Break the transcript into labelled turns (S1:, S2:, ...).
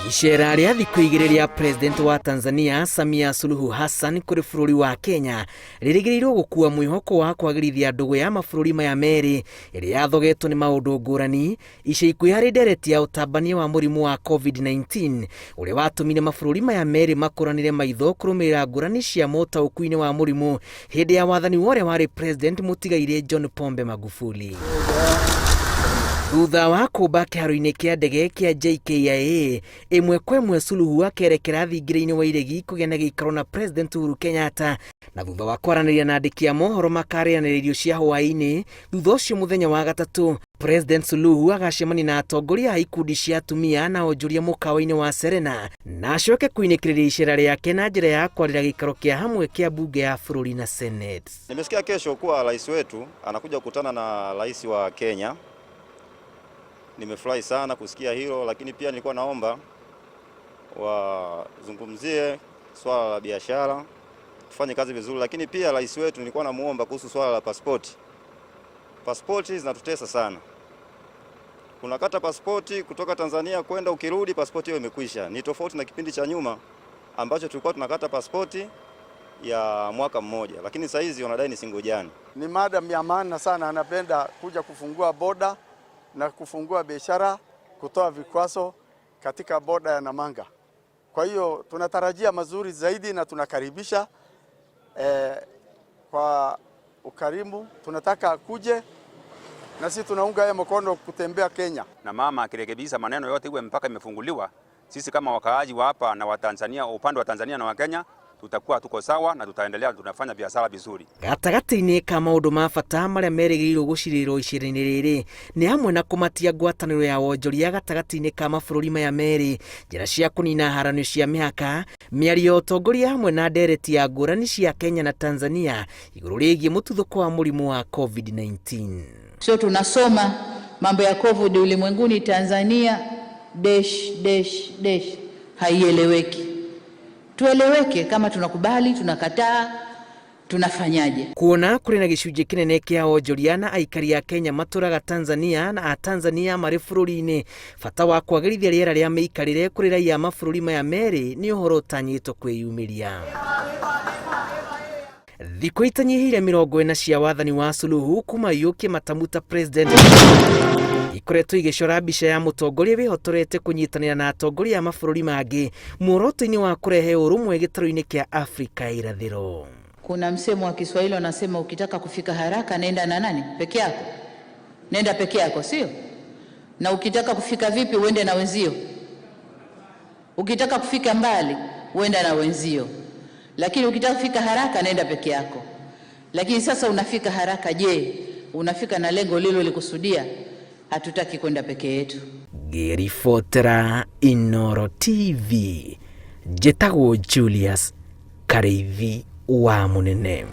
S1: Icera rĩa thikũ igĩrĩ rĩa President wa Tanzania Samia Suluhu Hassan kũrĩ bũrũri wa Kenya rĩrĩgĩrĩirwo gũkua mwĩhoko wa kwagĩrithia ndũgũ ya mabũrũri maya merĩ ĩrĩa yathogetwo nĩ maũndũ ngũrani ica ikuhĩ harĩ ndereti ya ũtambania wa mũrimũ wa COVID-19 ũrĩa watũmire mabũrũri maya merĩ makũranĩre maitho kũrũmĩrĩra ngũrani cia motaũku-inĩ wa mũrimũ hĩndĩ ya wathani wa ũrĩa warĩ President mũtigairĩ John Pombe Magufuli. Thutha wa kũmba kĩharo-inĩ kĩa ndege kĩa JKIA ĩmwe kwa ĩmwe Suluhu akerekera thingira-inĩ wa iregi kũgĩa na gĩikaro na President Uhuru Kenyatta na thutha wa kwaranĩria na andĩki a mohoro makarĩanĩra irio cia hwaĩ-inĩ. Thutha ũcio mũthenya wa gatatũ President Suluhu agacemania na atongoria a ikundi cia atumia na onjoria mũkawa-inĩ wa Serena na acoke kũinĩkĩrĩria icera rĩake na njĩra ya kwarĩra gĩikaro kĩa hamwe kĩa bunge ya bũrũri na Senate.
S2: Nimesikia kesho kuwa rais wetu anakuja kukutana na rais wa Kenya. Nimefurahi sana kusikia hilo, lakini pia nilikuwa naomba wazungumzie swala la biashara, tufanye kazi vizuri, lakini pia rais wetu nilikuwa namuomba kuhusu swala la pasipoti. Pasipoti zinatutesa sana. Unakata pasipoti kutoka Tanzania kwenda, ukirudi pasipoti hiyo imekwisha. Ni tofauti na kipindi cha nyuma ambacho tulikuwa tunakata pasipoti ya mwaka mmoja, lakini sasa hizi wanadai ni singojani.
S3: Ni madam ya maana sana, anapenda kuja kufungua boda na kufungua biashara, kutoa vikwazo katika boda ya Namanga. Kwa hiyo tunatarajia mazuri zaidi na tunakaribisha kwa ukarimu. Tunataka kuje na sisi tunaunga yeye mkono kutembea Kenya.
S4: Na mama akirekebisha maneno yote iwe mpaka imefunguliwa, sisi kama wakaaji wa hapa na Watanzania, upande wa Tanzania na wa Kenya tutakuwa tuko sawa na tutaendelea tunafanya biashara vizuri.
S1: Gatagatĩ-inĩ ka maũndũ ma bata marĩa merĩgĩrĩirwo gũcirĩrwo icera-inĩ rĩrĩ nĩ hamwe na kũmatia ngwatanĩro ya wonjoria gatagatĩ-inĩ ka mabũrũri maya merĩ, njĩra cia kũnina haranio cia mĩhaka, mĩario ya ũtongoria hamwe na ndereti ya ngũrani cia Kenya na Tanzania igũrũ rĩgiĩ mũtuthũko wa mũrimũ wa COVID-19.
S5: Sio tunasoma mambo ya COVID ulimwenguni, Tanzania dash dash dash haieleweki. Tueleweke kama tunakubali, tunakataa, tunafanyaje?
S1: Kuona kũrĩ na gĩcunjĩ kĩnene kĩa onjoria na aikari a Kenya matũraga Tanzania na a Tanzania marĩ bũrũri-inĩ, bata wa kwagĩrithia rĩera rĩa mĩikarĩre kũrĩ raia a mabũrũri maya merĩ nĩ ũhoro ũtanyĩtwo kwĩyumĩria. Thikũ itanyihĩire 40 cia wathani wa Suluhu kuma aiyũkie matamu ta president ikoretwo igĩcora mbica ya mũtongoria wĩhotorete kũnyitanĩra na atongoria a mabũrũri mangĩ muoroto-inĩ wa kũrehe ũrũmwe gĩtarũ-inĩ kĩa Afrika ya Irathĩro.
S5: Kuna msemo wa Kiswahili wanasema ukitaka kufika haraka nenda na nani? Peke yako. Nenda peke yako, sio? Na ukitaka kufika vipi uende na wenzio. Ukitaka kufika mbali uenda na wenzio. Lakini ukitaka kufika haraka nenda peke yako. Lakini sasa unafika haraka, je, unafika na lengo lilo likusudia? Hatutaki kwenda peke yetu.
S1: Ngĩribotera Inooro TV, njĩtagwo Julius Karĩithi wa Mũnene.